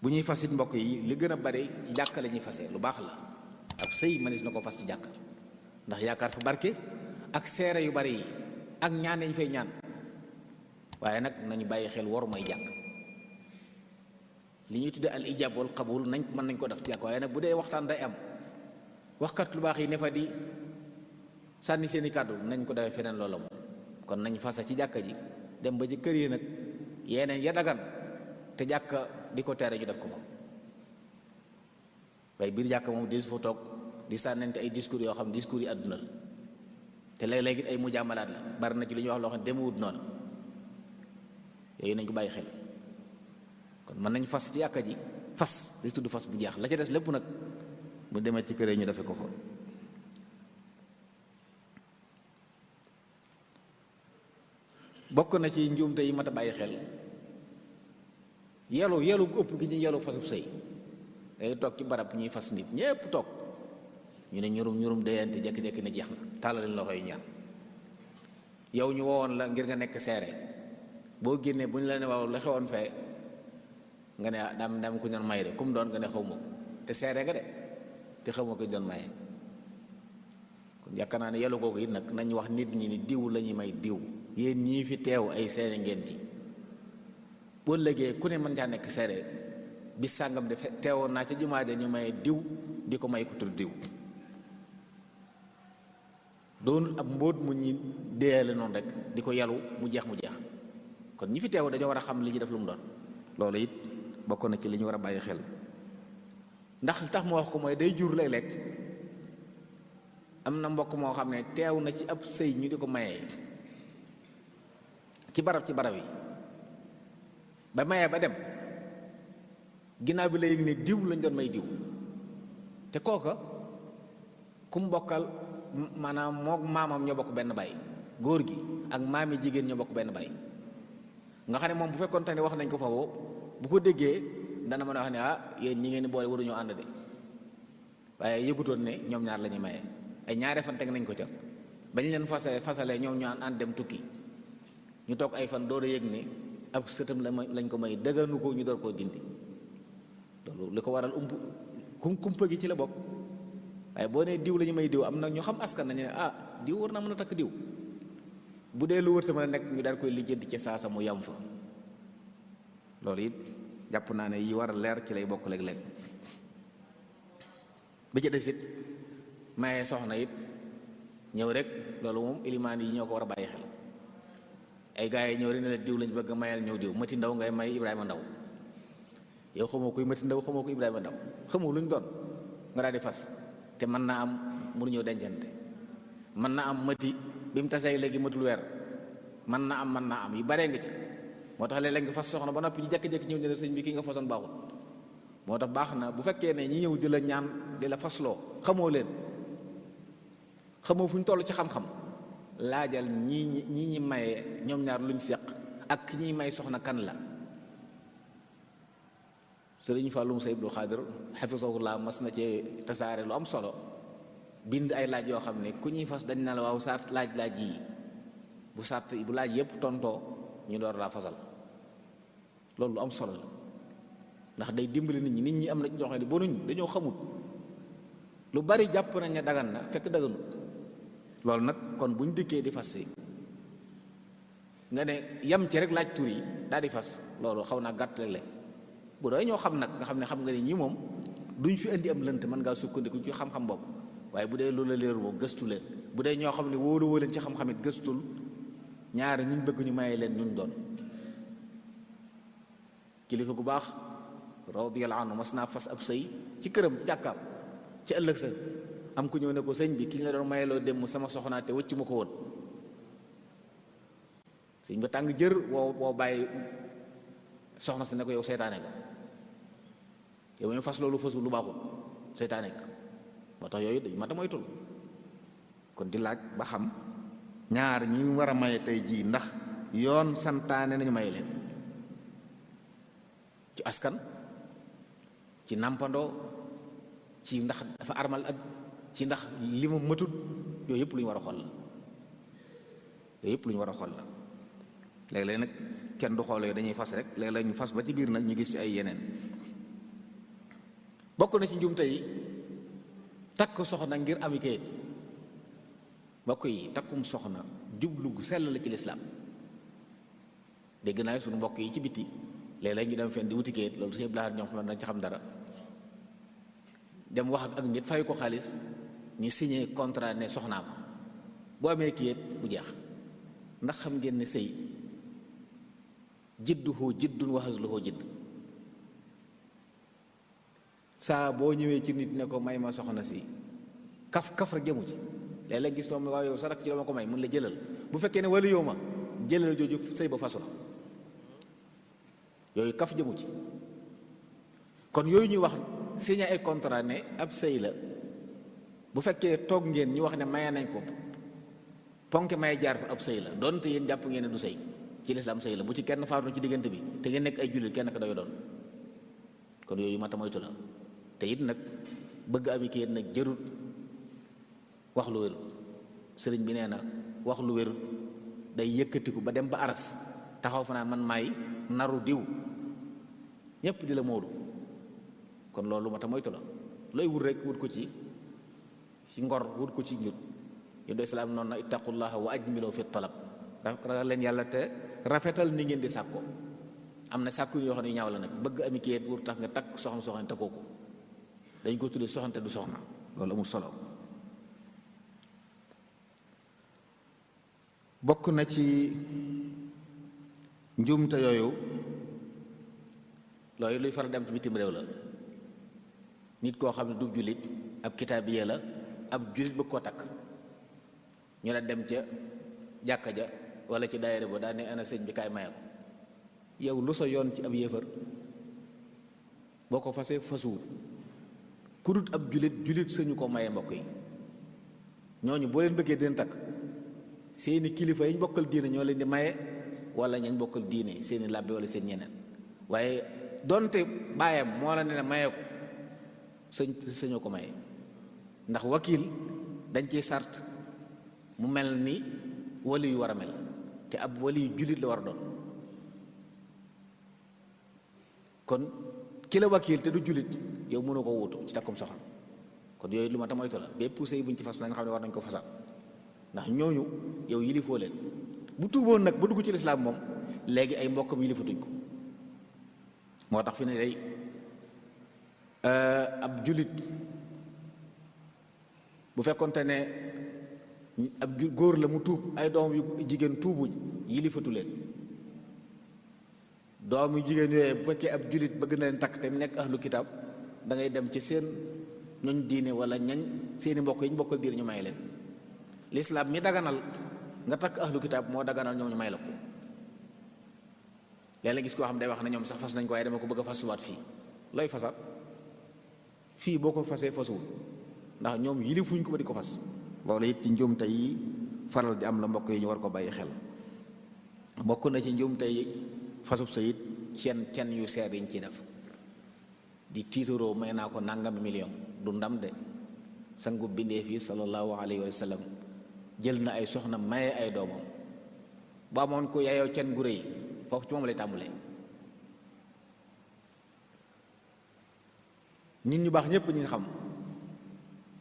bu ñuy fas it mbokk yi li gën a bari ci jàkka la ñuy fasee lu baax la. ab sëy mënees na ko fas ci jàkka ndax yaakaar fa barke ak seere yu bari yi ak ñaan yañ fay ñaan, waaye nag nañu bàyyi xel waru may jàkk. li ñuy tudde al ijab wal qabul mën nañ ko def ci jàkk, waaye nag bu dee waxtaan day am waxkat lu baax yi ne fa di sànni seeni kàddu nañ ko defee feneen loola moom. kon nañ fasa ci jàkka ji dem ba ci kër yi nag yeneen ya dagan te jàkka di ko tere ñu def ko moom. waaye biir jàkka moom des fa toog di sànnante ay discours yoo xam ne discours yi àdduna la te léeg-léeg it ay mujaamalaat la, bari na ci li ñuy wax loo xam ne demewut noonu. yooyu nañ ko bàyyi xel. kon mën nañ fas ci jàkka ji fas di tudd fas bu jeex, la ca des lépp nag bu demee ci kër yi ñu defe ko fa. bokk na ci njuumte yi mat a bàyyi xel yelu ëpp gi ñu yelu fasub sëy. day toog ci barab ñuy fas nit ñépp toog ñu ne ñurum déyante jekki-jekki ne jeex na tàllaleen loxo yu ñaan. yow ñu wowoon la ngir nga nekk seere, boo génnee bu ñu la ne waaw la xewoon fee nga ne daam ku doon may de kum doon nga ne xaw ma ko te seere nga de te xaw ma ko doon maye. kon yaakaar naa ne yelu googu it nag nañ wax nit ñi ni diw la ñuy may diw, yéen ñii fi teew ay seere ngeen ci. boo légee ku ne mën caa nekk seere bis sàngam de teewoon naa ca jumaa ja ñu may diw di ko may ku tur diw. doonul ab mbóot mu ñuy déyale noonu rek di ko yalu mu jeex. kon ñi fi teew dañoo war a xam li ñu def lu mu doon. loolu it bokk na ci li ñu war a bàyyi xel, ndax li tax mu wax ko mooy day jur léeg-léeg am na mbokk moo xam ne teew na ci ab sëy ñu di ko mayee ci barab yi ba mayee ba dem ginnaaw bi la yëg ne diw lañ doon may diw, te kooka ku mu bokkal maanaam mook maamam ñoo bokk benn baay, góor gi ak maami jigéen ñoo bokk benn baay. nga xam ne moom bu fekkoon te ne wax nañ ko foofu bu ko déggee dana mën a wax ne yéen ñi ngeen di boole waruñoo ànd de, waaye yëgutoon ne ñoom ñaar la ñuy maye. ay ñaari fan teg nañ ko ca bañ leen fasalee ñoom ñu ànd dem tukki, ñu toog ay fan door a yëg ne ab sëtam lañ ko may dëgganu ko ñu door koo dindi. loolu li ko waral kumpa gi ci la bokk. waaye boo nee diw la ñu may diw am na ñoo xam askan nañu ne diw war naa mën a takk diw, bu dee lu wërta mën a nekk ñu daal koy lijjanti ci saasa mu yam fa. loolu it jàpp naa ne yi war a leer ci lay bokk léeg-léeg. ba ca des it maye soxna it ñëw rek loolu moom ilimaan yi ñoo ko war a bàyyi xel. ay gars yi ñëw rek ne la diw lañ bëgg a mayal ñëw diw Mati Ndaw ngay may Ibrahima Ndaw, yow xamoo koy Mati Ndaw xamoo ko Ibrahima Ndaw, xamoo luñ doon nga daal di fas. te mën naa am mënuñoo dencante, mën naa am mati bi mu tasee léegi matul weer, mën naa am yu baree nga ci. moo tax léeg-léeg nga fas soxna ba noppi ñu jékki-jékki ñëw ne la sëñ bi kii nga fasoon baaxul. moo tax baax na bu fekkee ne ñi ñëw di la ñaan di la fasloo xamoo leen, xamoo fu ñu toll ci xam-xam, laajal ñi maye ñoom ñaar luñ seq ak ki ñuy may soxna kan la. sëriñ Fàllum Say Abdul Xaadir xafisahullah mas na ci tasaare lu am solo, bind ay laaj yoo xam ne ku ñuy fas dañ na la waaw saat laaj yi bu laaj yépp tontoo ñu door laa fasal. loolu lu am solo la, ndax day dimbali nit ñi am na ñoo xam ne bonuñ dañoo xamut lu bari, jàpp nañ ne dagan na fekk daganut. loolu nag kon buñ dikkee di fas si nga ne yam ci rek laaj tur yi daal di fas, loolu xaw naa gàtt léeg-léeg. bu doy ñoo xam nag nga xam nga ne ñii moom duñ fi indi am lënt, mën ngaa sukkandiku ci xam-xam boobu. waaye bu dee loola leeru boobu gëstu leen. bu dee ñoo xam ne wóolu woo leen ci xam-xam it gëstul ñaari ñiñ bëgg ñu maye leen ñun doon. kilifa gu baax radiyallahu anhu mas naa fas ab sëy ci këram ci jàkkaam, ci ëllëg sa am ku ñëw ne ko sëñ bi ki ñu la doon mayeloo dem sama soxnaa te wëcc ma ko woon. sëñ ba tàng jër woo bàyyi soxna si ne ko yow seytaane nga, yow ñu fas loolu fasul lu baaxul seytaane nga. moo tax yooyu dañu mata moytul. kon di laaj ba xam ñaar ñi war a maye tey jii ndax yoon santaane nañu may leen ci askan, ci nàmpandoo, ci ndax dafa armal ak ci ndax li ma matut, yooyu yëpp lu ñu war a xool la. léeg-léeg nag kenn du xoolee dañuy fas rek léeg-léeg ñu fas ba ci biir nag ñu gis ci ay yeneen. bokk na ci njuumte yi takk soxna ngir ami kayit. mbokk yi takkum soxna jublu gu sell la ci lislaam. dégg naa suñu mbokk yi ci biti léeg-léeg ñu dem fenn di wuti kayit loolu suñu blaat ñoom xam nañ ci xam dara, dem wax ak nit fay ko xaalis ñu signé contrat ne soxnaam bu amee kayit bu jeex. ndax xam ngeen ne sëy jidduhu jiddun wa hazluhu jidd. saa boo ñëwee ci nit ne ko may ma soxna si kaf kaf rek jëmu ci. léeg-léeg gis moom waaw yow sa rakk ci la ma ko may mun la jëlal, bu fekkee ne wala yow ma jëlal jooju sëy ba fasu na. yooyu kaf jëmu ci. kon yooyu ñuy wax signé ay contrat ne ab sëy la, bu fekkee toog ngeen ñu wax ne maye nañ ko ponk may jaar fa ab sëy la, doonte yéen jàpp ngeen ne du sëy ci lislaam sëy la. bu ci kenn faatu ci diggante bi te ngeen nekk ay jullit kenn ka doy doon. kon yooyu mata moytu la. te it nag bëgg abi kayit nag jërut wax lu wérut. sëriñ bi nee na wax lu wérut day yëkkatiku ba dem ba aras taxaw fa naan man maay naru diw ñépp di la moodu. kon loolu mata moytu la. looy wut rek wut ko ci ngor, wut ko ci njut. yéen do islaam noonu na ittaqullaha wa ajmilu fi talab. ragal leen yàlla te rafetal ni ngeen di sàkko. am na sàkku yoo xam ne ñaaw la nag. bëgg ami kayit wut tax nga takk soxna te kooku dañ ko tuddee soxna te du soxna. loolu amul solo. bokk na ci njuumte yooyu loolu luy faral dem ci bitim réew la. nit koo xam ne du jullit, ab kitaabiya la, ab jullit bëgg koo takk. ñu la dem ca jàkka ja wala ci daayira ba daa ne ana sëñ bi kaay maye ko. yow lu sa yoon ci ab yéefar boo ko fasee fasuwut. ku dut ab jullit sañu ko maye. mbokk yi ñooñu boo leen bëggee dina takk seeni kilifa yi ñu bokkal diine ñoo leen di maye, wala ñañ bokkal diine seeni làbbe wala seen ñeneen. waaye donte baayam moo la ne maye ko sañoo ko maye. ndax wakiil dañ ciy sart mu mel ni wali yu war a mel, te ab wali yu jullit la war a doon. kon ki la wakiil te du jullit yow mënu ko wuutu ci takkum soxna. kon yooyu lu ma ta moytu la. bépp sëy buñ ci fas nañ xam ne war nañ ko fasaat, ndax ñooñu yow yilifoo leen. bu tuuboon nag ba dugg ci lislaam moom léegi ay mbokkam yilifatuñ ko. moo tax fi ne day ab jullit bu fekkonte ne ab góor la mu tuub ay doom yu jigéen tuubuñ yilifatu leen. doom yu jigéen yooyu bu fekkee ab jullit bëgg na leen takk te mu nekk ahlu kitaab da ngay dem ci seen ñoñ diine wala ñañ seeni mbokk yi ñu bokkal diine ñu may leen. lislaam mi daganal nga takk ahlu kitaab moo daganal ñoom ñu may la ko. léeg-léeg gis koo xam day wax ne ñoom sax fas nañ ko waaye dama ko bëgg a fasuwaat fii. looy fasaat fii boo ko fasee fasuwul, ndax ñoom yilifuñ ko ba di ko fas. loolu it ci njuumte yi faral di am la mbokk yi ñu war ko bàyyi xel. bokk na ci njuumte yi fasub sa it cen yu seer yiñ ciy def di tiitaroo may naa ko nangami million. du ndam de. sangu bindeef yi sallallahu alayhi wa sallam jël na ay soxna maye ay doomam. ba amoon ko yaayoo cen gu rëy foofu ci moom lay tàmbulee. nit ñu baax ñépp ñi xam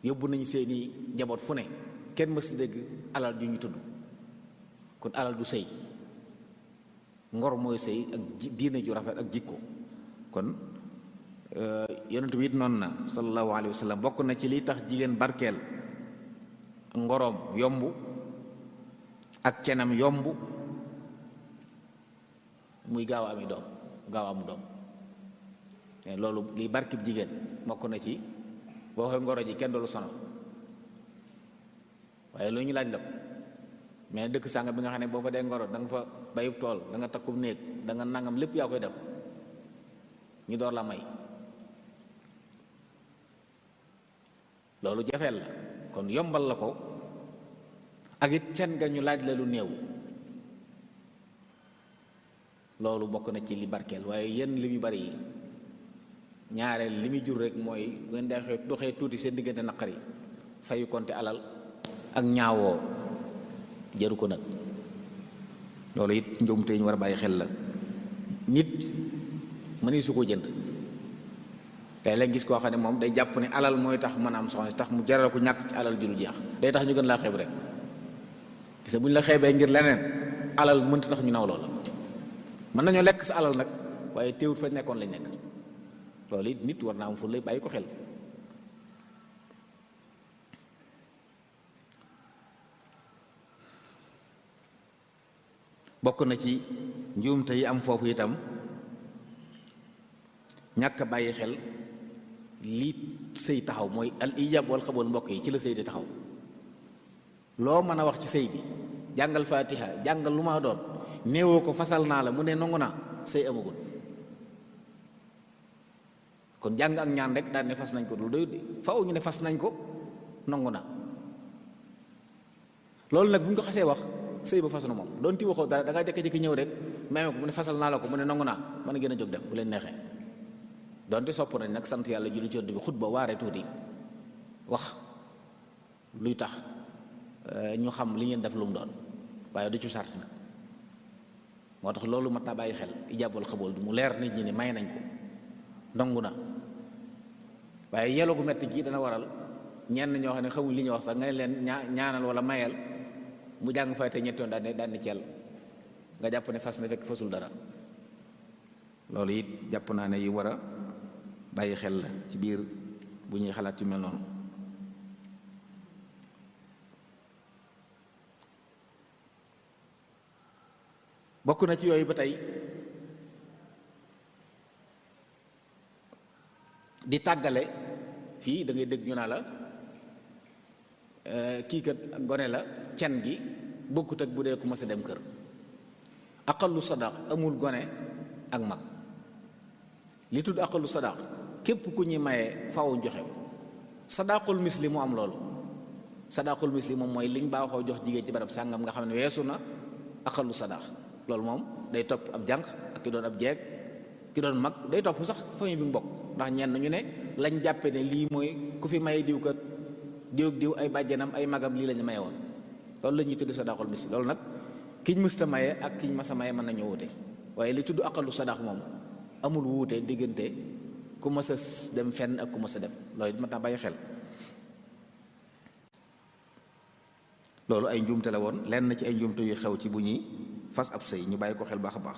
yóbbu nañu seeni njaboot fu ne kenn mës si dégg alal ju ñu tudd. kon alal du sëy. ngor mooy sëy ak diine ju rafet ak jikko. kon yonent bi it noonu na sallallahu alayhi wa sallam bokk na ci liy tax jigéen barkeel ngoroom yomb ak cenam yomb muy gaaw ami doom gaaw amu doom. loolu liy barkib jigéen bokk na ci boo xoolee ngoro ji kenn du la sonal waaye lu ñu laaj la ko. mais dëkk sàng bi nga xam ne boo fa dee ngoro da nga fa bayub tool da nga takkub néeg da nga nangam lépp yaa koy def ñu door la may. loolu jafeel la. kon yombal la ko ak it can nga ñu laaj la lu néew. loolu bokk na ci li barkeel. waaye yenn li muy bari yi ñaareel li muy jur rek mooy bu ngeen dee doxee tuuti seen diggante naqari fayu konte alal ak ñaawoo jaru ko nag. loolu it njuumte ñu war a bàyyi xel la. nit mëni su ko jënd tey la gis koo xam ne moom day jàpp ne alal mooy tax mën a am soxna si tax mu jaral ko ñàkk ci alal ju lu jeex, day tax ñu gën laa xeeb rek. gis bu ñu la xeebee ngir leneen alal mënta tax ñu naw loola. mën nañoo lekk sa alal nag waaye teewut fa nekkoon lañ nekk. loolu it nit war naa am fu lay bàyyi ko xel. bokk na ci njuumte yi am foofu itam ñàkk a bàyyi xel lii sëy taxaw mooy al ijab wal xabool mbokk yi ci la sëy di taxaw. loo mën a wax ci sëy bi jàngal fatiha jàngal lu ma doon néewoo ko fasal naa la mu ne nangu naa sëy amagul. kon jàng ak ñaan rek daal ne fas nañ ko lu doy faaw ñu ne fas nañ ko nangu na. loolu nag bu ñu ko xasee wax sëy ba fas na moom doon ti waxoo dara da ngaa jékki-jékki ñëw rek may ko mu ne fasal naa la ko mu ne nangu naa mën a gën a jóg dem bu leen neexee. donte sopp nañ nag sant yàlla julli ci Yonent bi xutba waare tuuti wax luy tax ñu xam li ngeen def lu mu doon waaye du ci sart nag. moo tax loolu mat naa bàyyi xel ijaabul xabool mu leer nit ñi ne may nañ ko nangu na. waaye yelo gu metti gi dana waral ñenn ñoo xam ne xamuñ li ñuy wax sax nga leen ñaanal wala mayal mu jàng fay te ñetti yoon daan ni ceel nga jàpp ne fas na fekk fasul dara. loolu it jàpp naa ne yi war a bàyyi xel la ci biir bu ñuy xalaat yu mel noonu. bokk na ci yooyu ba tey di tàggale fii da ngay dégg ñu naa la kii kat gone la cen gi bokkut ak bu dee ku mës a dem kër. aqallu sadaq amul gone ak mag. li tudd aqallu sadaq képp ku ñuy maye faw joxe ko. sadaqul misli mu am loolu. sadaqul misli moom mooy liñ baaxoo jox jigéen ci barab sàngam nga xam ne weesu na aqallu sadaq. loolu moom day topp ab jànq ak ki doon ab jeeg ki doon mag day topp sax famille bi mu bokk. ndax ñenn ñu ne lañ jàppe ne lii mooy ku fi maye diw kat diw diw ay bàjjanam ay magam lii lañu maye woon. loolu la ñuy tudd sadaqul misli. loolu nag kiñ mësta maye ak kiñ masa maye mën nañoo wute waaye li tudd aqallu sadaq moom amul wuute diggante ku mës a dem fenn ak ku mës a dem. loolu it mat naa bàyyi xel. loolu ay njuumte la woon lenn ci ay njuumte yu xew ci bu ñuy fas ab sëy ñu bàyyi ko xel baax a baax.